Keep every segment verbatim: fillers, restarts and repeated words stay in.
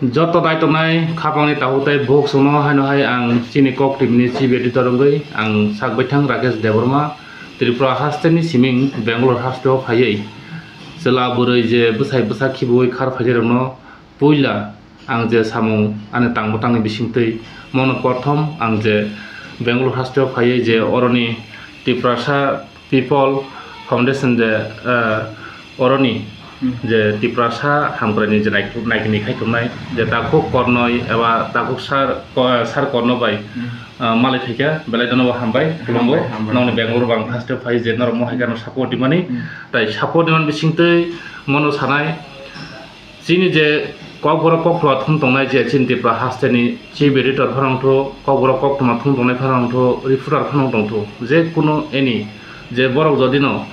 Joto naitongnai khapangni takhuk tei bukhuk songno haino hai ang chini kok twi mini chief editor wngwi ang sak baithang Rakesh Debbarma, Tripura hasteni siming Bangalore hasteo phaiwi chwla bwrwi je bwsai bwsa khibiui khar phainairokno puila ang je samung ani tangbo tangni bisingtwi mono prothom ang je Bangalore hasteo phaiwi je oroni Tiprasa People Foundation je, ah, oroni Hmm. je Tiprasa hamkraini je nai-, naikini khai tongnai, je takhuk kornoi eba takhuk sar, ko-, sar korno bai, Hmm. ah, malai phaikha, belai dono bo hambai, khulumbo. Hambai, hambai. Nongni Bangalore bang first of all je norok mo hai gano support dimani, Hmm. tai support diman bisingtwi mono sanai, chini je kokborok koktwma thum tongnai je chini Tripura hasteni chief editor phano wngthu, kokborok koktwma thum tongnai phano wngthu, reporter phano wngthu, je kunu any je borok jodi no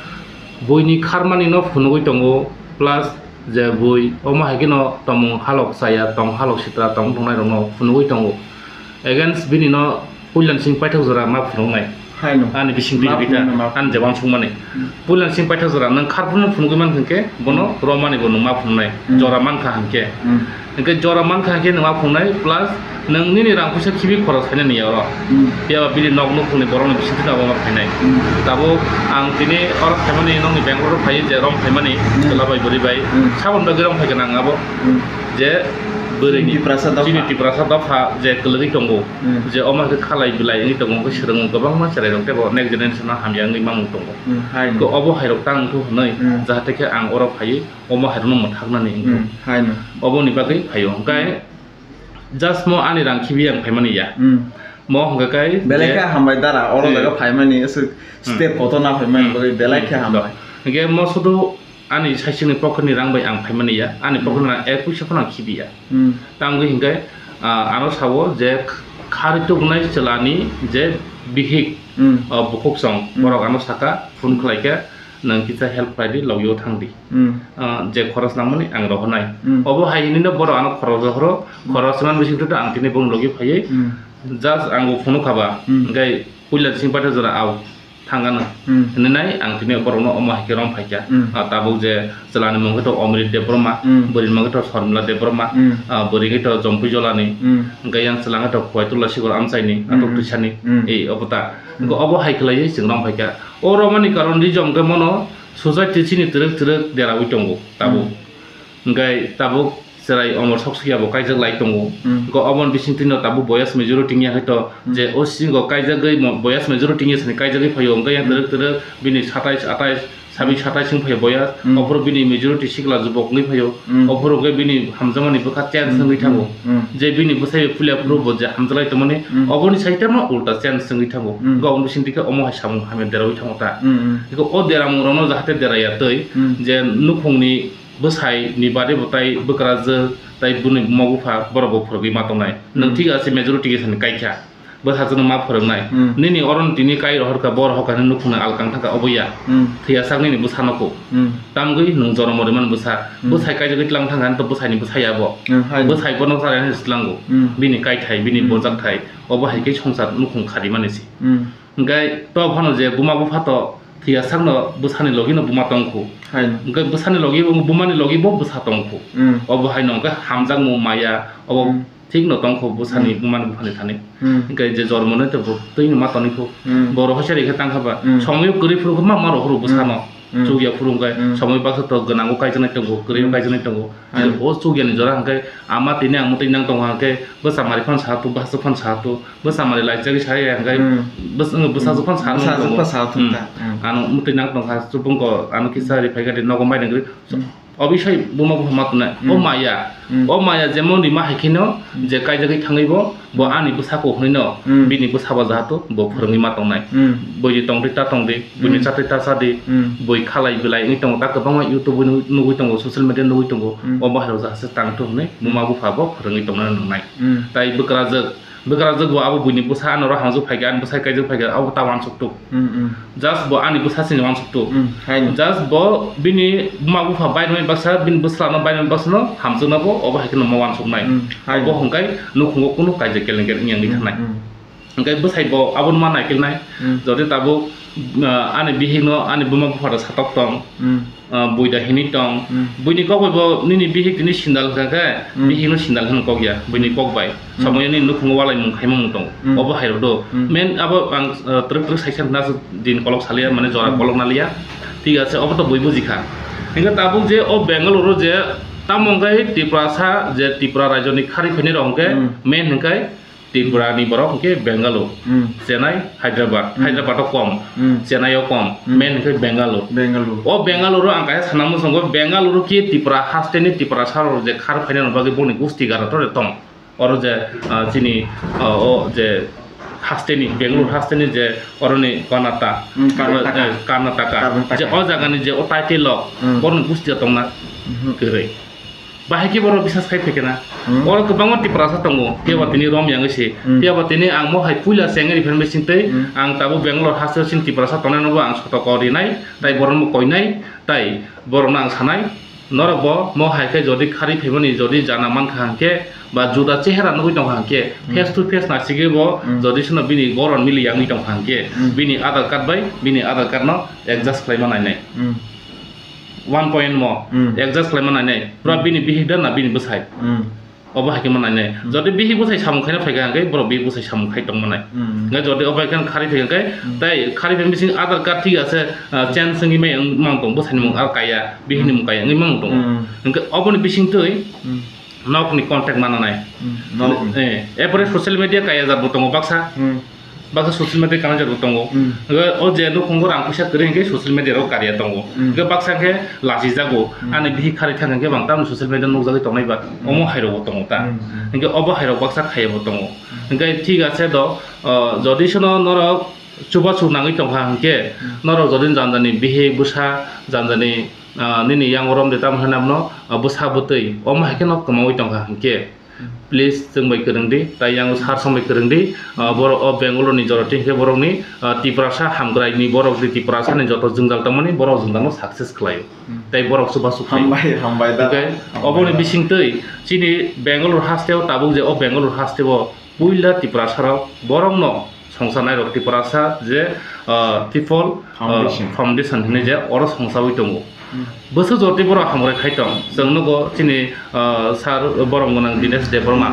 buini kharmani no phunugwi tongo, plus je bui omo hai kheno tongmung halok chaya, tong halok sitra tong tongnai rok no phunugwi tongo. Against bini no Puilan sing paithak jora ma phunuknai. Haino. Ani bising Ma bini kita, phunuknai, ma ani je phunuknai. Wansukmani. Hmm. Puilan sing paithak jora, nang kharphano phunugwi mankha khe, bono Hmm. romani bo nung ma phunuknai. Hmm. Jora mankha hinkhe. Hmm. Hinkhe jora mankha hinkhe nung ma phunuknai, plus nung nini rang puisa khibi khoros khainani ya oro. Hmm. Phiya ba bini nok nukhungni borokni bisingtwi abo ma phainai. Hmm. Tabuk ang tini oro phaimani nokni Bangalore phaiwi je rom phaimani, Hmm. chwla bai bwrwi bai. Hmm. Saboni bagwi rom phaikha nang abo. Hmm. Je bwrwini Tiprasa dopha. Chini Tiprasa dopha je kwlwgwi tongo. Hmm. Je omo khe khalai bilai wngwi tongo, wngkhe swrwngmung kwbangma chwrairok teibo next generation-o hamya wngwi mamung tongo. Hmm, haino. Khe obo hairok tang wngthu hwnwi, Hmm. jahate khe ang oro phaiwi omo hairokno mwthaknani wngthu. Hmm, haino. Oboni bagwi phaio. Hwnkhe Hmm. just mo ani rang khibi ang phaimani ya. Hmm. Mo hwnkhe kai Belai je khe hambai dara, oro Hmm. jaga phaimani, aswk Hmm. step kotor na phaimani Hmm. bagwi belai khe Hmm. hambai. Hwnkhe mo sudu ani saichwkni pocket ni rang bai ang phaimani ya, ani Hmm. pocket ni rang ek puisa phano ang khibiya. Hmm. Tamgwi hinkhe, ah, ano sao je kh-, khari tubunai chwlani je bihik, Hmm. ah, bukhuk song, Hmm. borok ano saka, phone khlaikha, nang kisa help khlaidi, logio thangdi. Hmm. Ah, je khoros nangmani ang rohornai. Hmm. Obo hai hinino borok ano khoros rohoro, Hmm. khoros man bising tutu ang tini bong logio phaiwi, Hmm. just ang bo phone khaba, Hmm. hinkhe puila sing patha jora au. Thangano. Hmm. Hinwi nai ang tini borokno omo hai khe rom phaikha. Hmm. Ah, tabuk je chwlani mung khe to Omrit Debbarma, Hmm. bwrwini mung khe to Sormila Debbarma, Hmm. ah, bwrwi khe to Jompui Jolani, Hmm. hwnkhe yang chwla khe to Kuwaitullah Sikhar Amchaini, Hmm. Atok Tisani, Hmm. ei obo ta. Hmm. Hwnkhe obo hai khlaiwi chwng rom phaikha. O romani karon rijom khe mono society chini twrwk twrwk deraui tongo tabuk. Hmm. Hwnkhe tabuk chwrai omor sok sukya bo kaijak lai tongo. Hmm. Go oboni bisingtwi no tabuk boyas majority wngya hai to Hmm. je o singo kaijagwi mo-, boyas majority wngya sani kaijagwi phaio, hwnkhe yang Hmm. twrwk twrwk bini satais atais, sabis satais wng phaio boyas, Hmm. ophuru bini majority sikla jubok wngwi phaio, Hmm. ophuru hwnkhe bini hamjakmani bwkha change Hmm. wngwi thango. Hmm. Je bini bwsai puila phuru bo je hamjaklai tongmani, Hmm. oboni side no ulta change wngwi thango. Hmm. Go oboni bisingtwi khe omo hai samung hamya deraui thango ta. Hmm, hmm. Eko o deramung rokno jahate deraya twi Hmm. je nukhungni bwsai ni bade bo tai bwkrajwk tai bwni buma bupha borok bo phwrwgwi ma tongnai. Nwng Hmm. thik ase majority khe sani kaikha. Bwsajwkno ma phwrwngnai. Hmm. Nini oro tini kai rohorkha bo rohorkha hinwi nukhungni alkang thangkha obo ya. Hmm. Thwiya sak nini bwsano kho. Hmm. Tamgwi nwng jorom rimani bwsa. Hmm. Bwsai kaijagwi tlang thangkha hinwi to bwsaini bwsa ya bo. Hmm, hai. Bwsai bono chari hinwi slango. Hmm. Bini kaithai, bini Hmm. bojakthai. Obo hai khe songsar nukhung kharimani se. Hmm. Hwnkhe to phano je buma bupha to thwiya sakno bwsani logino buma tongkhu. Hai. Hwnkhe bwsani logi, bumani logi bo bwsa tongkhu. Hmm. Obo haino hwnkhe hamjakmung maya, obo Hmm. thikno tongkhu bwsani Hmm. bumani buphani thani. Hmm. Hwnkhe je jormo nai to bo twino ma tongkhu. Hmm. Borok hochari khe tangkha ba. Hmm. Somoi kwrwi phuru ma ma rohoro bwsano. Hmm. Hmm. Chukya phuru hwnkhe Hmm. somoi baksa to gwnango kaijaknai tongo, kwrwio Hmm. kaijaknai tongo. Hai. O chukyani jora hwnkhe ama tini ang mwtwi nang tongo hwnkhe bwsa mari phano sa tu, bwsajwk phano sa tu, bwsa mari laijagwi sa ya hwnkhe Hmm. bwsa, bwsajwk phano sa Bwsajwk tongo. Phano sa tu Hmm. ta. Hmm. Ano mwtwi nang tongkha chubungko ano kisa ri phaikha de nogo mai nangri. Hmm. Obisai buma bupha ma tongnai. O Hmm. maya, Hmm. o maya jemon rima hai kheno Hmm. je kaijagwi thangwi bo, bo ani bwsako hwnwi no Hmm. bini bwsa bo jahato bo phwrwngwi ma tongnai. Hmm. Bui tongdi ta tongdi, bui Hmm. chati ta chadi, Hmm. bui khalai bilai wngwi tongo, ta kwbangma YouTube nugwi tongo, social media nugwi tongo, Hmm. o bahai rok jahase tang thung hwnwi buma bupha bo phwrwngwi tongna nangnai. Hmm. Tai bwkrajwk, bwkrajwk bo abo buini bwsa ano ro hamjwk phaikha, ani bwsai kaijak phaikha, abo ta wansuk tuk. Hmm, hmm. Just bo ani bwsa sini wansuk tuk. Hmm, hai no. Just bo bini buma bupha bainwi baksa, bini bwsla no bainwi baksa no hamjwk na bo, obo hai kheno ma wansuk nai. Hmm, hai no. Obo hwnkhe nukhungo kunu kaijak keleng keleng yang Hmm, thangnai. Hmm. Hwnkhe bwsai bo abono ma naikolnai. Hmm. Jodi tabuk ah, ani bihikno ani buma buphano satok tong, Hmm. ah, buida hinwi tong. Hmm. Buini kok bai bo nini bihik tini sindal hwnkha khe, Hmm. bihikno sindal hwnwi kok ya, buini kok bai. Hmm. Samoyani nukhungo walai mung khaima mung tong. Hmm. Obo hai rok do. Hmm. Men abo ang, ah, twrwk twrwk saisa hwnna din kolok saliya, mane jora Hmm. kolok naliya. Thik ase, obo to bui bujikha. Hingke tabuk je o Bengaluru je tamo hwnkhe Tiprasa je Tripura rajyoni khari phainai rok hwnkhe Hmm. men hwnkhe Tripura ni borok hwnkhe Bengaluru, Hmm. Chennai, Hyderabad, Hmm. Hyderabad o kom, Hmm. Chennai o kom, Hmm. men hwnkhe Bengaluru. Bengaluru. O Bengaluru ang kaisa sana muchungo, Bengaluru ki Tripura haste ni Tiprasa rok je khar phainani bagwi boni gusti gara tore tong. Oro je, ah, chini, ah, o je haste ni, Bengaluru Hmm. haste ni je oroni Karnataka, Hmm, Karnataka. eh, Karnataka. Karnataka. Je o jaga ni je o title rok, Hmm. boroni gusti tongna Hmm. kwrwi. Bahai khe borok bisas khai phaikhe na. Hmm. Oro kwbangma Tiprasa tongo. Phiya ba Hmm. tini rom yang se. Hmm. Phiya ba tini ang mo hai puila chengri phan bising tei Hmm. ang tabuk Bangalore hasteo sini Tiprasa tongnai no bo ang soto kor rinai, tai borok no koinai, tai borok no ang sanai. Norok bo mo hai khe jodi khari phaimani jodi jana mankha hwnkhe ba juda chehera nugwi tongkha hwnkhe Hmm. face to face nasigwi bo Hmm. jodi sino bini goron mili yangwi tongkha hwnkhe Hmm. bini Aadhaar card bai bini Aadhaar card no adjust khlaima nainai. Hmm. One point mo Hmm. adjust khlaima nainai. Pura Hmm. bini bihik da na bini bwsai. Hmm. Obo hai khe ma nainai. Hmm. Jodi bihik bwsai samung khaina phaikha hwnkhe borok bihik bwsai samung khai tong manai. Hmm. Hwnkhe jodi obo hai khe khari phaikha hwnkhe Hmm. tai khari phaima bising Aadhaar card thik ase, ah, change wngwi mai wng mang tong bwsaini mung Hmm. ar kaya bihikni mung kaya wngwi mang tong. Hmm. Hwnkhe oboni bising twi Hmm. nokni contact ma nanai. Hmm. Nokni. Eh, apore social media kaya jat bo tongo baksa. Hmm. Baksa social media kana jat bo tongo. Hmm. Hwnkhe o je nukhungo rang puisa kwrwi hwnkhe social media ro kariya tongo. Hmm. Hwnkhe baksa khe lachijago. Hmm. Ani bihik khari thang hwnkhe bang tamni social media nukjagwi tongnai ba. Hmm. Omo hai rok bo tongo ta. Hmm, hmm. Hwnkhe obo hai rok baksa khaiya bo tongo. Hmm. Hwnkhe thik ase do, o, jodi sono norok chubachu nangwi tongkha hwnkhe, Hmm. norok jodi janjani bihik bwsa janjani, ah, nini yang rom de tamo hwnwi abono, ah, bwsa bwtwi omo hai kheno kwmawi tongkha hwnkhe, Hmm. please chwng bai kwrwng di, tai yang sar song bai kwrwng di, ah, borok o Bangalore ni jora twi hwnkhe borokni, ah, Tiprasa hamkrai ni borok di Tiprasa ni joto jwngjal tongmani borok jwngjal no success khlaio. Hmm. Tai borok chubachu khlaio. Hambai, hambai da. Hwnkhe Hambai oboni da. Bising twi chini Bangalore hasteo tabuk je o Bangalore hasteo puila Tiprasa rok borok no songsa nairok Tiprasa je, ah, People, ah, Foundation. Foundation hinwi je oro songsawi tongo. Hmm. Bwswk jotoi borok hamkrai khai tong. Chwng nugo chini, ah, sir borok gwnang Dinesh Debbarma.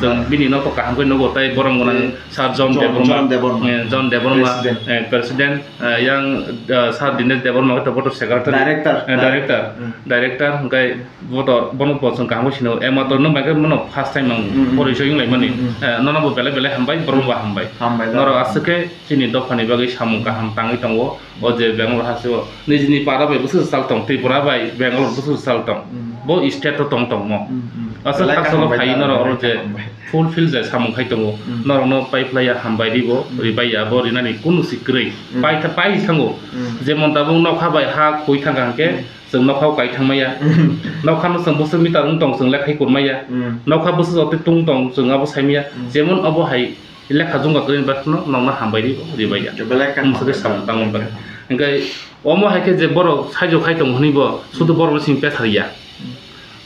Chwng bini no to kaham khe nugo tai borok gwnang Hmm. Sir John John, Debbarma. John Debbarma. Eh, John Debbarma, President. Eh, President. Eh, yang, ah, Sir Dinesh Debbarma to boto secretary. Director. Eh, director. Hmm. Director hwnkhe Boto, bono bo chwng kaham khe sino, eh, mator nwng bai khe bono first time ang Mm, mm. Porichoi wng lai mani. Mm, mm. Eh, nono bo belai belai hambai, borok bo hambai. Hambai da. Norok aswk khe chini dopha ni bagwi samung kaham tangwi tongo. O je Bangalore hasteo nijini para bai bwswk sal tong, Tripura bai Bangalore bwswk sal tong. Mm. Bo state o tong tong mo. Mm, mm. Aswk belai khak salo kaham bai phai da, norok belai oro je kaham bai. Fulfill je samung khai tongo. Mm. Norok no pai phlai ya hambai ri bo, Mm. ri bai ya bo rinani kunu si kwrwi. Mm. Pai tha-, pai thango. Mm. Jemon tabuk nokha bai ha khoi thang kha hwnkhe, Mm. Chwng nokha o kai thang maya. Mm. Nokha no chwng bwswk meter wng tong, chwng lekhai kur maya. Mm. Nokha bwswk jotoi tung tong, chwng abo sai maya. Mm. Jemon abo hai lekha jungka kwrwi ni bagwi no nokno hambai ri, ri bai ya. Belai khe Omo se hambai samung tangwi bagwi. Hwnkhe omo hai khe je borok saijo khai tong hwnwi bo sudu borok no simi pethar ya. Mm.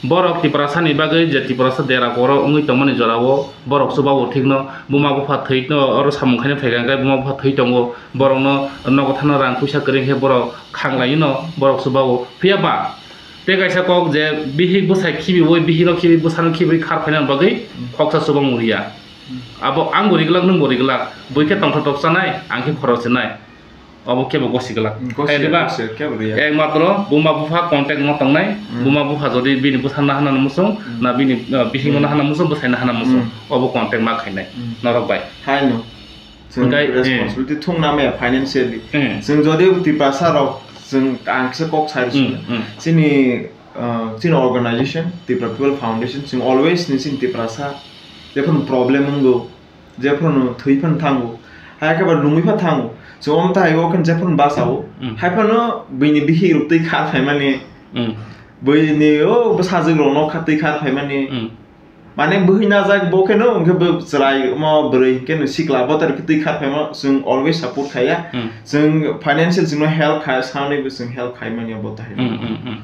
Borok Tiprasa ni bagwi je Tiprasa dera koro wngwi tongmani jora o borok chuba o thik no buma bupha thwi no oro samung khaina phaikha hwnkhe buma bupha thwi tongo. Borokno nogo thana rang puisa kwrwi khe borok khanglai no borok se bao. Phiya ba tei kaisa kok je bihik bwsai khibiui, bihikno khibiui, bwsano khibiui khar phaina bagwi khoksa chubamung riya. Abo ang bo riglak, nwng bo riglak, bui khe tongthok toksanai, ang khe khorok sinai. Obo kebo gosi glak. Hmm, gosi Hai ya, diba? Gosi ya, kebo riya. Ekmatro buma bupha contact no tongnai, Hmm. buma bupha jodi bini bwsano hana muchung, Hmm. na bini, uh, bihik no Hmm. hana muchung, bwsai no hana muchung. Hmm. Obo contact ma khainai. Hmm. Norok bai. Hai no. Chwng Hwnkhe, responsibility thung na maya financially. Hmm. Chwng jodi Tiprasa rok, chwng ang kisa kok sai Hmm, sini. hmm. Chini, uh, chini organization, Tripura People Foundation, chwng always ni chini Tiprasa, jephru problem wngw, jephru thwi phan thango, hai khe ba lungwi pha thango. Chwng om tai o khe jephru basa o, Hmm. hai phano bini bihik rok twi khar phaimani, Hmm. bini o bwsajwk rok no kha twi khar phaimani. Hmm. Mane bwhwi najak bo kheno, hwnkhe bo chwrai omo bwrwi hwnkhe no sikla bo, tar khe twi kha phaima, chwng always support khaiya. Hmm. Chwng financial chwngno help kha, sanwi bo chwng help khai manya bo tahai. Hmm, hmm, hmm.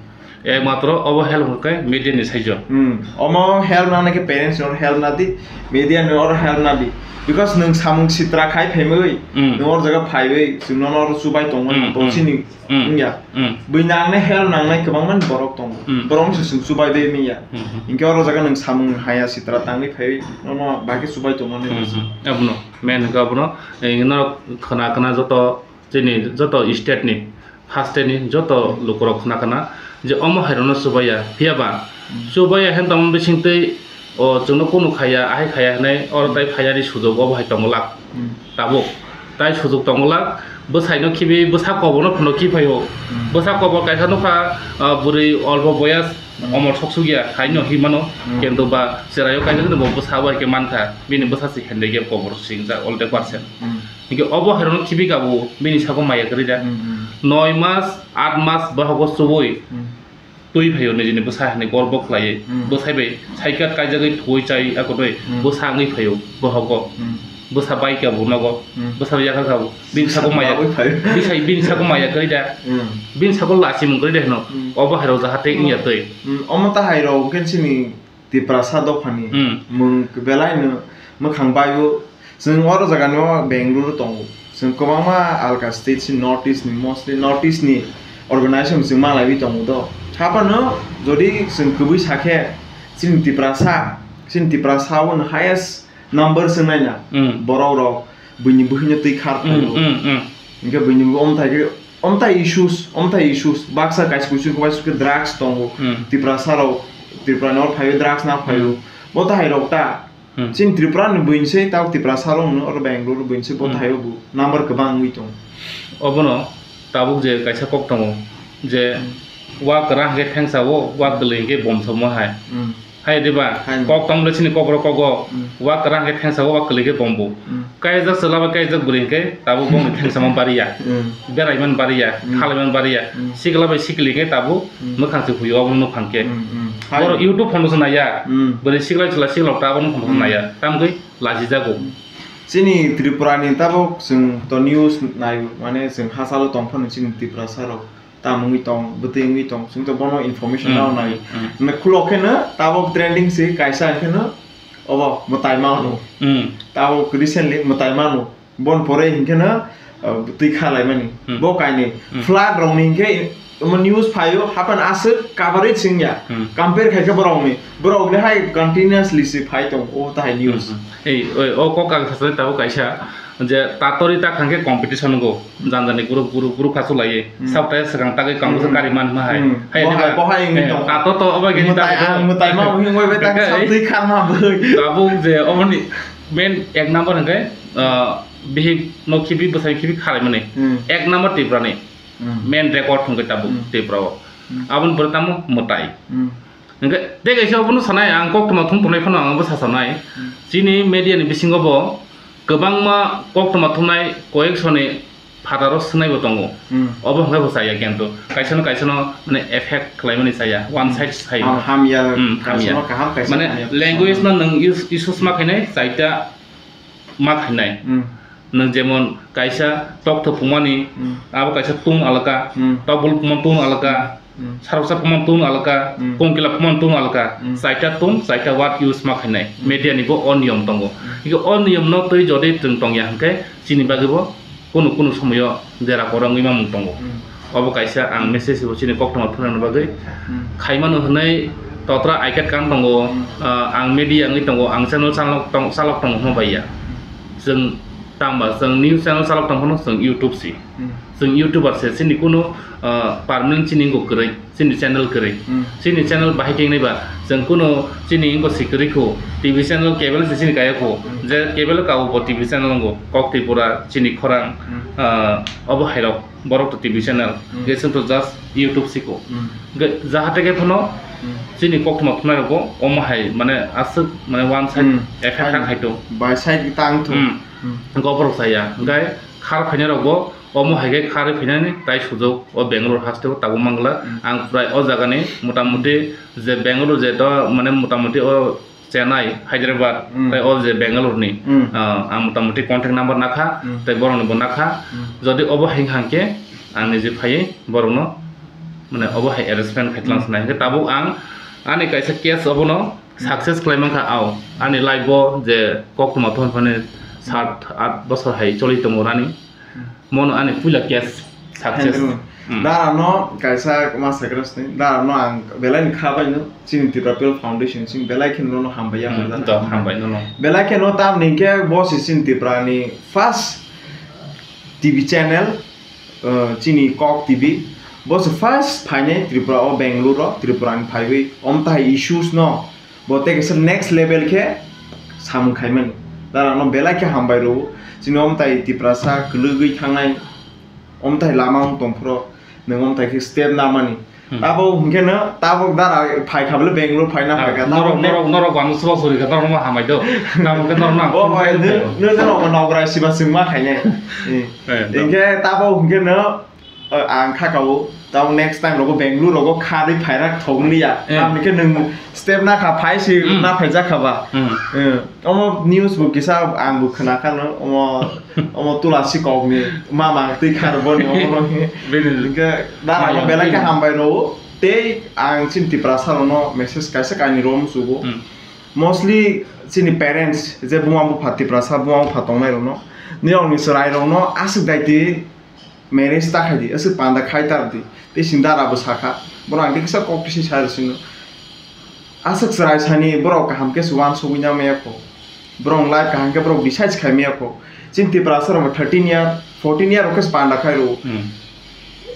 Ekmatro obo help hwnkhe media ni saijo. Hmm. Omo help nana khe parents ni oro help nadi, media ni oro help nadi. Because nwng samung sitra khai phaimwi, Hmm. nwng oro jaga phaiwi, chwng nono oro chubai tongmani, Hmm, bo hmm. chini Hmm. wngya. Hmm. Bui nangnai help nangnai kwbangmani borok tongo. Hmm. Borok wngse chwng chubai bai manya. Hmm, hmm. Hinkhe oro jaga nwng samung haya sitra tangwi phaiwi, nono bai khe chubai tongmani Hmm, rwsa. hmm. Abono, main hwnkhe abono, eh, norok khna khna joto, chini joto state ni, ha state ni joto lukurok khna khna je omo hairokno chubaiya, phiyaba Hmm. chubaiya hwn tongmani bisingtwi o chwngno kunu khaiya, ahai khaiya hwnwi oro tai phaiyani sujok obo hai tongo lak Hmm. tabuk. Tai sujok tongo lak, bwsaino khibi, bwsa koborno phano khiphaio. Hmm. Bwsa kobor kaisa nukha, ah, bwrwi olpo boyas Hmm. omor sok sukya, haino hinmano, Hmm. kintu ba cheraio kaisa bo bwsa bai khe mankha, bini bwsa se handicap kobor singjak, old person. Hmm. Hinkhe obo hairokno khibi kabo bini sago maya kwrwi da. Hmm, hmm. Noi mas, aat mas bohogo chubui Hmm. twi phaio nijini bwsa hinwi gorbo khlaiwi. Hmm. Bwsai bai cycle kaijagwi thuwi chai akwtwi Hmm. bwsa wngwi phaio bohogo. Hmm. Bwsa bai kabo nogo. Hmm. Bwsa bai yakha kabo. Bini sago Bwsa maya. Bai phaio. Bini sago maya kwrwi da. Hmm. Bini sago lachimung kwrwi da hino. Hmm. Obo hairok jahate Hmm. wngya twi. Hmm. Omo ta hairok khe chini Tiprasa dophani Hmm. mung belaino mwkhang baio. Chwng oro jagani o Bengaluru tongo. Chwng kwbangma alka state si North East ni, mostly North East ni organization chwng malaiwi tongo do. Haphano jodi chwng kwbwi sakhe chini Tiprasa, chini Tiprasa o highest number chwng naina Hmm. borok rok buini buhino twi khar Hmm, phaio. hmm, hmm. Hinkhe buini omthai khe, omthai issues, omthai issues. Baksa kaisa kuisu kuisu khe drugs tongo. Hmm. Tiprasa rok, Tripura ni oro phaio drugs na phaio. Hmm. Bo tahai rok ta. Hmm. Chini Tripura ni buini se tao Tiprasa rok no oro Bangalore buini se bo Hmm. tahai o bu number kwbang wngwi tongo. Obono tabuk je kaisa kok tongo je Hmm. wa kwrang khe thengsa o, wa Hmm. kwlwi khe bomsomo hai. Hmm. Hai diba? Hai. Kok tong le chini kok rok kogo. Hmm. Wa kwrang khe thengsa o, wa kwlwi khe bombo. Hmm. Kaijak chwla bai kaijak bwrwi hwnkhe tabuk bongni thengsamo bariya. Hmm. Beraiman bariya, Hmm. khalaiman bariya. Hmm. Sikla bai sikli hwnkhe tabuk Hmm. mwkhang se huyo obo nukhang khe. Hmm, hmm. Hai. Borok YouTube phono se naiya. Hmm. Bwrwi sikla chwla sikla tabuk nukhang se Hmm. naiya. Tamgwi lachijago. Hmm. Chini Tripura ni tabuk chwng to news nai mane chwng hachalo tong phano chini Tiprasa rok. Tamo wngwi tong, bwtwi wngwi tong, chwng to bono information Hmm, rw nai. hmm, hmm. Hwnkhe khulok kheno tabok trending se kaisa hwnkhe no obo mwtai mano. Hmm. Tabok recently mwtai mano. Bon pore hwnkhe no, uh, bwtwi kha laimani. Hmm. Bo kainwi Hmm. flag rokni hwnkhe omo news phaio hapan aswk coverage wngya. Hmm. Compare khaikhe borokni. Borok le hai continuously se phai tong o tahai news. Hmm, hmm. Ei, oi, o kok ang sasai tabok kaisa. Je tatori ta khangkhe competition go, jani jani group, group, group khasu laiye. Hmm. Sab tai swkang tagwi kang bwswk Hmm. kari man ma hai. Hmm. Hai Bo hai, diba? Bo hai wngwi Eh, tong. Tato to obo gini Mwtai ta ang, mwtai ma wngwi wngwi bai ta Khe, sab twi kharma bwrwi. Tabuk je oboni main ek number hwnkhe, ah, bihik no khibi bwsai khibi khalai mani. Hmm. Ek number Tripura ni Hmm. main record hwnkhe tabuk Hmm. Tripura o. Hmm. Aboni pore tamo mwtai. Hmm. Hingke tei kaisa obono sanai, ang koktwma thum tongnai phano ang abo sasanai. Hmm. Chini media ni bisingo bo kwbangma koktwma thumnai koyeksoni phataro swnaibo tongo. Hmm. Obo hwnkhe bo chaya kintu kaisano kaisano mane effect khlaimani chaya, one Hmm. side sai. Ah, hamya, Hmm, kaisano hamya. Kaham, kaisano Mane hamya. Language no nwng use, use ma khainai, chaita ma khainai. Hmm. Nwng jemon kaisa tokthok phungmani, Hmm. abo kaisa tone alaka, Hmm. tokbul phungmani tone alaka, Hmm. saroksa phungmani tone alaka, Hmm. kongkila phungmani tone alaka, Hmm. chaita tone, chaita word use ma khainai. Hmm. Media ni bo o niyom tongo. Hmm. Hingke o niyom no twi jodi chwng tongya hingke chini bagwi bo kunu kunu somoyo jera kwrwngwi mamung tongo. Hmm. Obo kaisa ang message bo chini koktwma thumnani bagwi. Hmm. Khaimano hwnwi totra aikat kan tongo, Hmm. ah, ang media wngwi tongo, ang channel chalok tong-, chalok tongo hwnba ya. Hmm. Chwng tangba, chwng news channel chalok tong phano chwng YouTube si. Hmm. Chwng YouTuber se, chini kunu, ah, permanent chini wngkho kwrwi, chini channel kwrwi. Hmm. Chini channel bahai khe wngnai ba, chwng kunu chini wngkho si kwrwi kho, T V channel cable se chini kaya kho. Hmm. Je cable ka bo T V channel wngkho, Kok Tripura, Chini Khorang, Hmm. ah, obo hairok. Borok to T V channel, Hmm. hingke chwng to just YouTube siko. Hmm. Hingke jahate khe phano Hmm. chini koktwma thumnai rokbo omo hai mane aswk mane one side Hmm. effect Hai. Tang hai to. Bai side tang to. Hmm. Hmm. Hingke oborok chaya. Hingke khar phainai rokbo omo hai khe khar phainani tai sujok o Bangalore haste o tabuk mangla. Hmm. Ang prai o jagani motamuti je Bangalore je to mane motamuti o Chennai, Hyderabad, Hmm. tei o je Bangalore ni, Hmm. ah, ang motamuti contact number nakha, Hmm. tei borok ni bo nakha. Hmm. Jodi obo hing hang khe, ang nije phaiwi borok no Mane obo hai arrangement khai tlang Hmm. sanai. Hingke tabuk ang ani kaisa case obono Hmm. success khlai mankha, ao ani life o je koktwma thon phani sat art bosor hai choli tongo rani. Hmm. Mono ani puila case success. Handle. Hmm. Dara no kaisa ma sakra sini. Dara no ang belai ni kha bai no chini Tripura People Foundation sing belai khe no no hambai ya Hmm, hamjak. To hambai no no. Belai khe no tam ni khe bo si chini Tripura ni first T V channel, uh, chini Kok T V. Bo se first phainai Tripura o, Bangalore o, Tripura ni phaiwi omtahai issues no bo tei kaisa next level khe samung khaimani. Dara no belai khe hambai rwo. Chini omtai Tiprasa kwlwgwi thangnai, omtai lama wng tongphro, nwng omtai khe step namani. Hmm. Abo hwnkhe no tabok dara phai kha bole Bangalore phaina Ah, phai kha. Norok, Tabok ne- norok, norok wano swbak suri kha, norok ma hambai do. Tamo khe norok nang. Bo bai, nw, nw, nw, nw, nograi siba swngma khainai. Eh, Eh, do. Hwnkhe tabok hwnkhe no, eh, ang kha kao, tabok next time rogo Bangalore rogo kha dei phairak thok liya. Eh. Tamni khe nwng step na kha phai si Hmm. na phaijak kha ba. Hmm. Eh, omo news bo kisa ang bo khna kha no, omo, omo Tulasi kok ni mama twi khar bo ni omo no. Bini Hwnkhe dara no Mama belai khe twi. Hambai rwo. Tei ang chini Tiprasa rokno message kaisa kainwi rom sugo. Hmm. Mostly chini parents je buma bupha Tiprasa buma bupha tongnai rokno, nirokni chwrai rokno aswk daiti marriage ta khai di, aswk panda khai tar di. Tei chini dara bo sakha, borok ang kisa kok kisi sai rw sino. Aswk chwrai sani borok kaham khe se uansugwi na maya kho. Borok life kaham khe borok decide khai maya kho. Chini Tiprasa rok thirteen year, fourteen year rok khe se panda khai rwo. Hmm.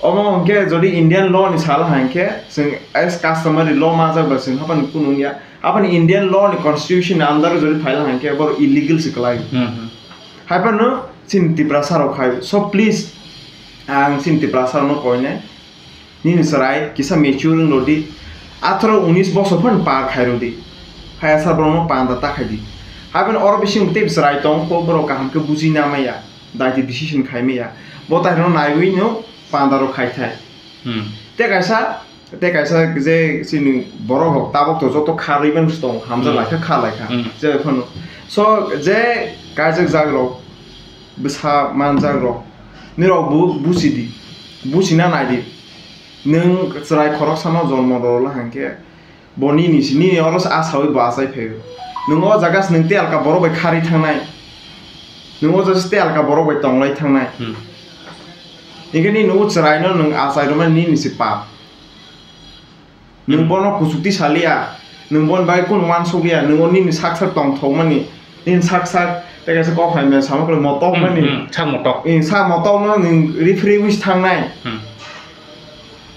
Omo hwnkhe jodi Indian law ni sala hai khe, chwng as customary law manjak ba chwng haphani kunu wngya. Haphani Indian law ni constitution ni under o jodi phaila hai khe borok illegal se kwlai. Hmm, hmm. Haiphano chini Tiprasa rok khai. So please, ang chini Tiprasa rokno koinai. Nini chwrai kisa mature wng rw di, atharo unis bosor phano par khai rw di, hai asar borokno panda ta khai di. Haibeno oro bising tei chwrai tong kho, borok kaham khe buji na maya, daiti decision khai maya, bo tai rwno naiwi no panda rok khai thai. Hmm. Tei kaisa, tei kaisa je chini borok rok tabok to joto kha rwi mano se tongo, hamjak Hmm. lai kha, kha lai kha, Hmm. je phano. So je kaijak jak rok, bwsa manjak rok, nirok bo busi di, busi na nai di. Nwng chwrai khoroksano jonmo rwla hwnkhe, bo nini si, nini oro se asaui bo achai phaio. Nwng o jaga se nwng tei alka borok bai kharwi thangnai. Nwng o jaga se tei alka borok bai tonglai thangnai. Hmm. Hinkhe nini o chwraino nwng achai rwmani nini se pap. Nwng Hmm. bono kuchukti saliya, nwng boni bagwi kunu uansukliya, nwng o nini sak sak tongthokmani, nini sak sak tei kaisa kok hai maya sama kwlai motok Hmm, mani. Hmm, sak motok. Eh, sak motok no nwng referee wis thangnai. Hmm.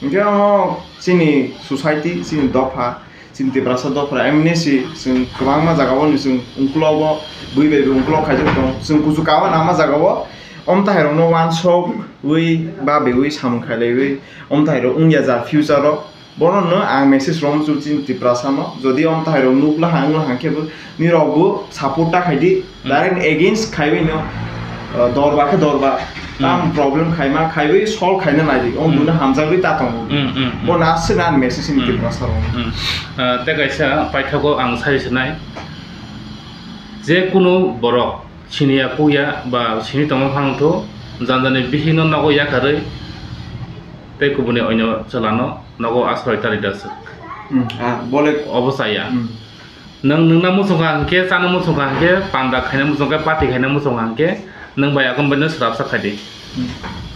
Hinkhe omo chini society, chini dopha, chini Tiprasa dopha, M N C, chwng kwbangma jagao ni chwng ungklogo, bui bai bo ungklok khaijak tongo. Chwng kuchuk kawa nama jagao, omtahai rokno uansukwi, babiwi, samung khailaiwi, omtahai rok wngya ja future o. Bono no ang message rom chu chini Tiprasa no, jodi omtahai rok nukla hang, wngla hang khe bo, nirok bo support ta khai di, Hmm. direct against khaiwi no, uh, dorba khe dorba, Hmm. tam problem khaima khaiwi solve khaina nai di, om Hmm. buino hamjagwi ta tongo. Hmm, hmm, hmm. Bo na se na message ni Hmm. Tiprasa rok. Hmm. Uh, tei kaisa paithago ang sai sinai, je kunu borok siniya kukya ba sini tongma phano tho, jani jani bihikno nogo yakarwi tei kubuni oino chwlano nogo asroi tari da swk. Hmm, ah, bole. Obo chaya. Hmm. Nwng nwngna muchungkha hwnkhe, chana muchungkha hwnkhe, panda khaina muchungkha, party khaina muchungkha hwnkhe, nwng bai akon baino swrapsa khai di. Hmm.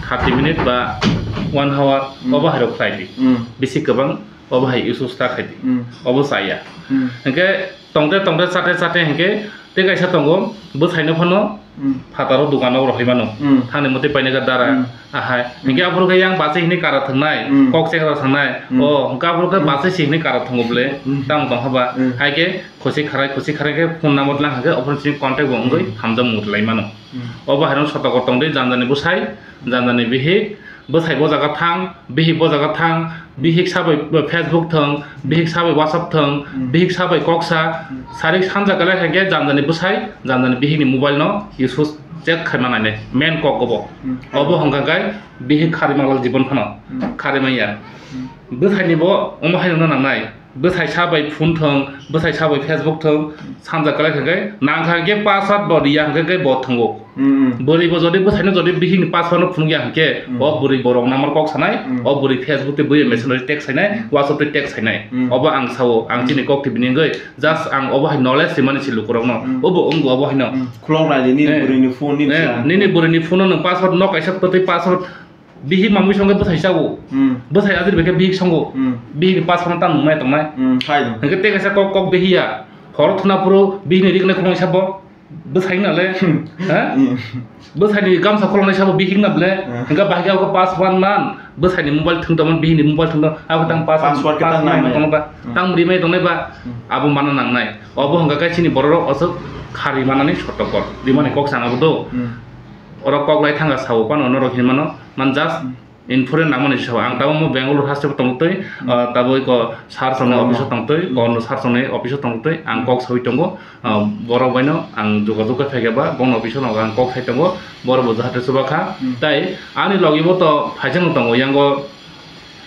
Thirty minute ba one hour Hmm. obo hairok khlai di. Hmm. Bisi kwbang obo hai use ta khai di. Hmm. Obo chaya. Hmm. Hwnkhe tongte tongte chate chate hwnkhe tei kaisa tongo, bwsaino phano Hmm. phataro dukano rohoi mano. Hmm. Thangni mwtwi painai kha dara Hmm. ahai. Hmm. Hwnkhe aphuru khe yang bachai hwnwi kara thangnai, Hmm. kok chekra thangnai. Hmm. O, hwnkhe aphuru khe Hmm. bachai si hwnwi kara thango bwle, Hmm. tamo tong haba. Hmm. Hai khe khosi kharai, khosi kharai khe phone number lang hwnkhe, ophuru chini contact bo wngwi Hmm. hamjak mung rwlai mano. Hmm. Obo haino sotoko tongdi, jani jani bwsai, jani jani bihik, bwsai bo jaga thang, bihik bo jaga thang, bihik sabai Facebook thwng, bihik sabai WhatsApp thwng, Hmm. bihik sabai kok sa, Hmm. sarik sanja kwlai hai khe jani jani bwsai, jani jani bihikni mobile no use check khaima nainai, main kok obo. Hmm. Obo hwnkha khe bihik kharwi manglak jibon phano, Hmm. kharwi manya. Hmm. Bwsaini bo omo haino nangnai, Bwsai sa bai phone thwng, bwsai sa bai Facebook thwng, sanja kwlai kha khe, nang kha khe password bo riya hwnkhe khe bo thwngo. Hmm, hmm. Bwrwi bo jodi bwsai no jodi bihik ni password no phunuk ya hwnkhe, Hmm. o bwrwi borok number kok sanai, Hmm. o bwrwi Facebook tei bwrwi Messenger tei text sainai, Hmm. WhatsApp tei text sainai. Hmm. Obo ang sao, ang Hmm. chini kok twi bini wngwi, just ang obo hai knowledge rimani se lukurokno. Hmm. Obo wngkha obo haino. Hmm. Khulok nai di, nini Eh. bwrwi ni phone ni Eh, bwsa. nini bwrwi ni phone no nwng password no kaisa kwtwi password bihik mamwi songkhe bwsai sao. Hmm. Bwsai ajir bai khe bihik songo. Hmm. Bihik ni password no tang nungnai tongnai. Hmm, khai do. Hwnkhe tei kaisa kok, kok behiya. Horo thwna phuru bihik ni rik nai khuloknai sabo. Bwsai na le. Hmm. Ha? Hmm. Bwsai ni gamsa khuloknai sabo bihik na ble. Hmm. Hwnkhe bahai khe abo password man. Bwsai ni mobile thwng tongmani, bihik ni mobile thwng tong. Abo tang Hmm. password, Password khe tang password nangnai. Tong ba. Hmm. Tang rimai tongnai ba. Hmm. Abo mana nangnai. Obo hwnkha khe chini borok rok aswk kha rimani sotokor. Rimani Hmm. kok sana bo do. Hmm. Oro kok lai thangkha sao, phano norok hinmano, man just Hmm. info rw nangmani sao. Ang tabuk mo Bangalore haste bo tongtwi, Hmm. ah, tabuk iko sir songni Hmm. office o tongtwi, Hmm. kono sir songni office o tongtwi, ang Hmm. kok sawi tongo, ah, borok baino ang jogajog khe phaikha ba, bono office o ang kok sai tongo, borok bo jahate chuba kha. Hmm. Tai ani logi bo to phaijak no tongo, yango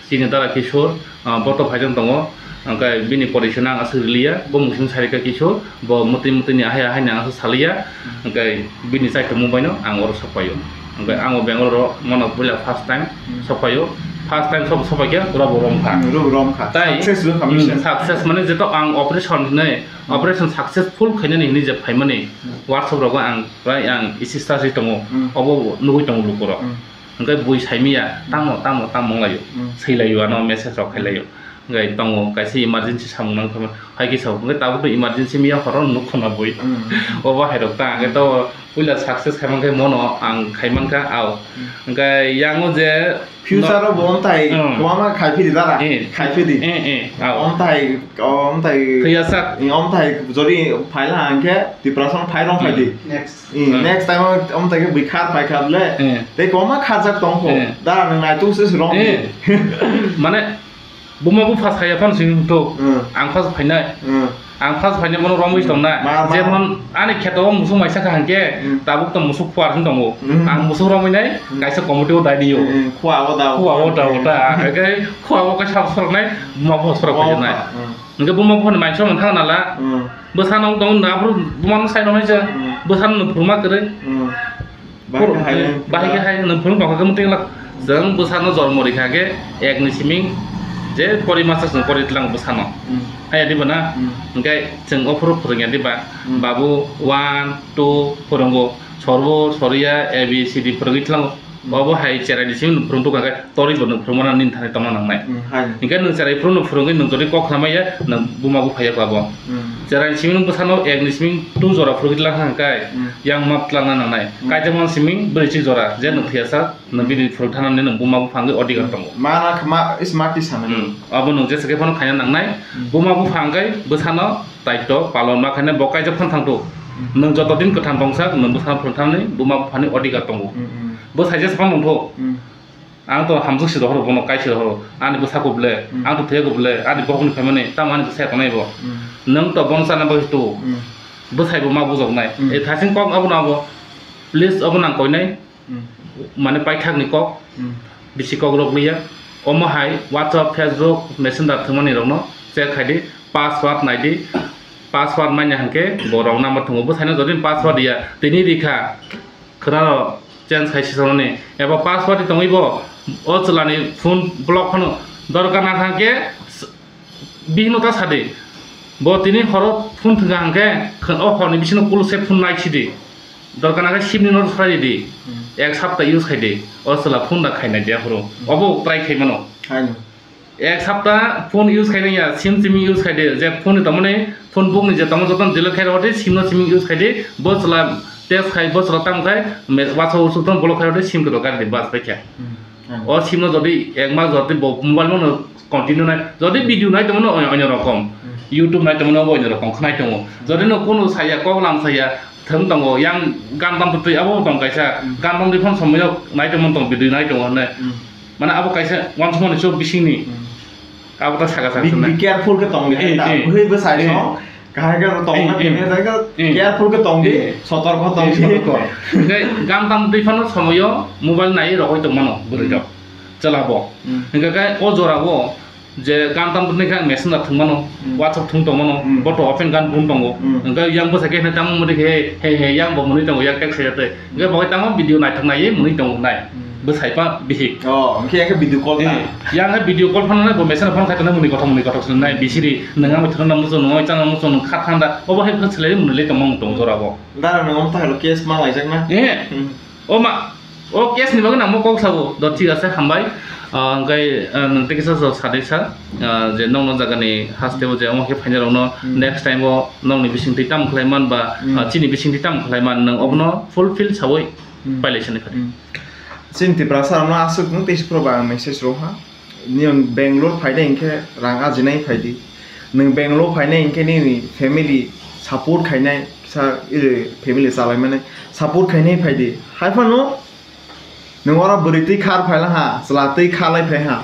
Chini dara Kishore, ah, bo to phaijak tongo, hwnkhe bini porisa no ang aswk riliya, bo musung sarika Kishore, bo mwtwi mwtwi ni ahai ahai ni ang aswk saliya, hwnkhe bini chaitokmung bai no ang oro sokpaio. Hwnkhe ang o Bangalore o mano puila first time Hmm. sokpaio, first time sok-, sokpaikhe oro bo romkha. Hmm, oro bo romkha. Tai, Success wngkha hmm, mission. Success mane jeto ang operation hinwi, Hmm. operation successful khainani hinwi je phaimani Hmm. WhatsApp rogo ang prai ang isi status tongo, Hmm. obo nugwi tongo lukurok. Hmm. Hwnkhe bui saimaya, tamo, tamo, tamo wnglaio. Mm. Swilaio ano message rok khailaio. Hwnkhe tongo, kaisa emergency samung nang thangma, hai khe sao. Hwnkhe tabuk to emergency maya horo nuk khna bui. Mm. Obo hai rok ta, hwnkhe to puila success khai mankhe mono ang khai mankha, ao. Mm. Hwnkhe yango je Future no-, o bo omtai mm. kwbangma khai phiri dara, Eh. khai phiri. Eh, eh, ao. Omtai, omtai. Thwiyasak. Eh, omtai jodi phaila hwnkhe Tiprasa phai rong phai di. Mm. Next. Eh, Hmm. next time o, omo tai khe bui khar pai kha ble. Hmm. Tei kwbangma kharjak tong kho. Hmm. Da, nwng naitung se se rong. Hmm. Mane, buma bupha saya phano sini to. Hmm. Ang phas phainai. Hmm. Ang phas phainai bono romwi Hmm. tongnai. Ma, ma. Jemon ani kheto o musuk maisa kha hwnkhe, Hmm. tabuk to musuk khuar hin tongo. Hmm. Ang musuk romwi nai, Hmm. kaisa committee o dai dio. Hmm, hmm. Khua o da o. Khua o da o da. Hwnkhe khua o kaisa sorok nai, buma bupha sorok Oh, phainai. Hmm. Hwnkhe buma buphani maisa man thang nala. Hmm. Bwsano wng tong wng aphuru bumano sai rwmai se. Hmm. Bwsano nwng phuruma kwrwi. Hmm. Bahai khe hai, bahai khe hai nwng phurung tongkha khe mwtwi wngla. Chwng bwsano jormo rikha khe ekni siming je pori masa chwng pori tlang bwsano. Hmm. Haiya diba na? Hmm. Hwnkhe chwng o phuru phwrwngya diba? Hmm. Babu one, two phwrwngo. Sorbo, soriya, A B C D phwrwngwi tlango. Hmm. Obo hai cherai ni simi nwng phwrwng tongkha khe torwi bo nwng phwrwngmano nini thani tongna nangnai. Hmm, hai. Hinkhe nwng cherai phuru nwng phwrwngwi nwng jodi kok khnamaya, nwng buma buphaya kha bo. Hmm. Cherai ni simi nwng bwsano ek ni simi two jora phwrwngwi tlang kha hwnkhe, Hmm. yang map tlangna nangnai. Hmm. Kaijakmani simi brwichi jora, je nwng thwiyasak, nwng bini phwrwng thanani nwng buma bupha wngwi odhikar tongo. Mana kma, is mati sana. Hmm. Abo nwng jesa khe phano khaina nangnai. Hmm. Buma bupha hwnkhe bwsano Daityo palon ma khainai bo kaijak phan thangthu. Hmm. Nwng joto din kwthang tongsak, nwng bwsano phwrwng thangni buma buphani odhikar tongo. Hmm, hmm. Bo saijak saphang tongthu. Hmm. Ang to hamjwk si rohoro, bono kai si rohoro. Ani bwsa kubule, Hmm. ang to thwiya kubule, ani bohokni phaimani, tamo ani bwsaya tongnai bo. Hmm. Nwng to bono chana bagwi tu. Hmm. Bwsai bo ma bujoknai. Hmm. E thasing kok abono abo. Please abono ang koinai. Hmm. Mane paithakni kok, Hmm. bisi kok rok liya. Omo hai WhatsApp, Facebook, Messenger thwngmani rokno check khai di, password nai di, password manya hwnkhe bo rok number thwngo. Bwsaino jodi password ya, tini rikha, khwnaro change khai sisononi. Eba password tongwi bo o chwlani phone block phano dorkar nang kha hwnkhe Bihikno ta sadi, bo tini horo phone thwngkha hwnkhe, khn-, o horni bisingo kulu se phone nai sidi. Dorkar nangkhe simni no swrai di. Hmm. Ek sapta use khai di. O chwla phone da khainai de aphuru. Hmm. Obo try khai mano. Haino. Ek sapta phone use khai nangya, sim simi use khai di. Je phone ni tongmani, phone book ni je tongmo jotono delete khai rw di, sim no simi use khai di. Bo chwla test khai, bo chwla tamo khai, me-, WhatsApp usuk tong block khai rw di, sim kwtal kari di, bas, paikha. Hmm. O sim no jodi ek mas jodi bo mobile mano continue nai, jodi video nai tongmano onyo, onyo rokom, Hmm. YouTube nai tongmano obo onyo rokom khnai tongo. Jodi no kunu saya, kok lam saya, thwng tongo, yang gan tam twi abo tong kaisa, Hmm. gan tam twi phone somoyo nai tongmano tong video nai tongo hwnwi. Hmm. Mane abo kaisa uansukmani chwk bisingni. Hmm. Abo ta saka saka Be, swnai. Be careful khe tong di, Eh, hai ta. eh. Bwhwi bwsai Eh. no. Kahai khe tong na Eh, eh. khe, Eh. careful khe tong di, Eh. sotorko tong Eh, di. sotorko. Hingke gam tam twi phano somoyo mobile nai rogoi tong mano bwrwi rok. Hmm. Chwla bo. Hmm. Hingke khe o jora o Je gan tam tongni khe ang machine da thwngmano, Hmm. WhatsApp thwng tongmano, Hmm. bo to open gan bun tongo. Hmm. Hwnkhe yang bwsai khe hwnwi tamo mwnwi khe, he, he, he, yang bo mwnwi tongo, yak tek sai ya tei. Hwnkhe bo khe tamo video naithok nai ye mwnwi tongo nai. Hmm. Bwsai pa bihik. Oh, hwnkhe yang khe video call ta? Eh, yang khe video call phano nai, bo machine phone khai tongnai mwnwi kothok mwnwi kothok se nai, Hmm. bisiri, nwng ang thwngna muchung, nwng chang muchung, nwng kha thanda, obo hai phano selai mwnwi le tongmung tong jora bo. Dara nwng omo ta hai lo case ma laijak na? Eh. Hmm. O ma, o case ni bagwi nangmo kok sabo, do thik ase, hambai. Ah, hwnkhe, ah, nwng tei kisa sa-, sadai sa, ah, je nokno jagani haste o je omo khe phainai rokno Hmm. next time o nokni bisingtwi tamo khlai man ba, Hmm. ah, chini bisingtwi tamo khlai man, nwng obono fulfill sawi Hmm. pailai sani phadi. Hmm. Chini Tiprasa rokno aswk nwng tei sukro ba ang message rw ha. Niyang Bangalore phainai hinkhe rang ajinai phaidi. Nwng Bangalore phainai hinkhe nini family support khainai, sa, iri, family chalaimani support khainai phaidi. Haiphano nwng oro bwrwi twi khar phaila ha, chwla twi khalai phai ha.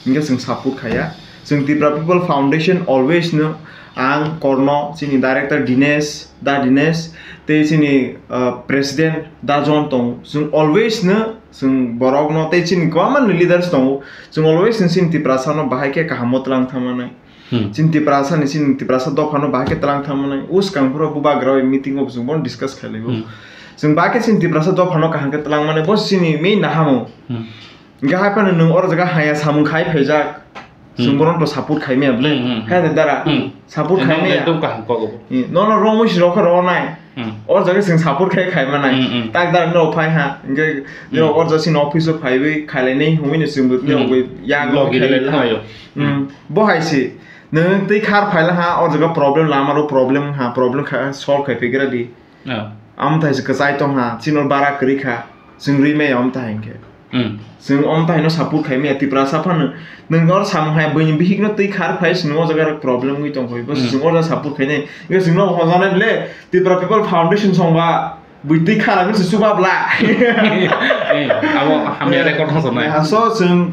Hinkhe chwng support khaiya. Chwng Tipra People Foundation always no ang Korno, chini director Dinesh, Da Dinesh, tei chini, uh, president Da John tong. Chwng always no chwng borok no tei chini kwbangma ni leaders tongo. Chwng always no chini Tiprasa no bahai khe kaham o tlang thangmani. Hmm. Chini Tiprasa ni, chini Tiprasa dopha no bahai khe tlang thangmani. Uskang phuru bubagra bai meeting o chwng bono discuss khailaibo. Hmm. Chwng bahai khe chini Tiprasa dopha no kaham khe tlang mani. Bo chini main nahamung. Hmm. Hingke hai phano nwng oro jaga haya samung khai phaijak. Hmm. Chwng bono to support khai maya bwle. Hmm, hmm, hmm. Hai de dara. Hmm. Support khai maya. Ekdom kaham kok bo. Hmm. Nono romwi si rokha ro nai. Hmm. Oro jaga chwng support khai khai manai. Hmm, hmm. Tak dara no phai ha. Hingke Hmm. no oro jaga chini office o phaiwi khailai nai hwnwi no chwng bo Hmm. no ya Logi khailai rwi la. Khaio. Hmm. Bo hai si. Nwng tei khar phaila ha, oro jaga problem lama ro problem ha, problem kha solve khai paigra di. Oh. Amthai se kwchai tong ha, chini bara kwrwi kha, chwng rwi maya amthai hinkhe. Hmm. Chwng amthai no support khai maya Tiprasa phano. Nwng oro samung hai buini bihik no twi khar phai, chwng o jaga rok problem wngwi tong phai, bo Hmm. chwng oro support khai nai. Nge chwng no hojanai le Tipra People Foundation song ba bui twi khar ang se chuba bla. Eh, abo hamya record hong sonai. Ha so chwng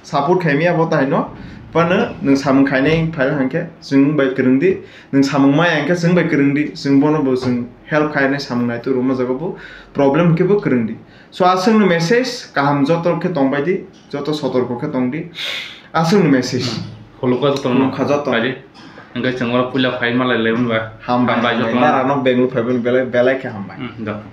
support khai maya bo tai no. Phano nwng samung khai nai phai hinkhe chwng bai kwrwng di. Nwng samung maya hinkhe chwng bai kwrwng di, chwng bono bo chwng help khainai samung nai twi rwma jaga bo problem hinkhe bo kwrwng di. So aswkni message kaham joto khe tong bai di, joto sotorko khe tong di. Aswkni message. Khulukha joto no. Khulukha joto. Pai di. Hinkhe chwng oro puila phai malai lai wngba. Hambai, hambai joto no. Dara no Bangalore phai bini belai, belai khe hambai. Hmm, joto.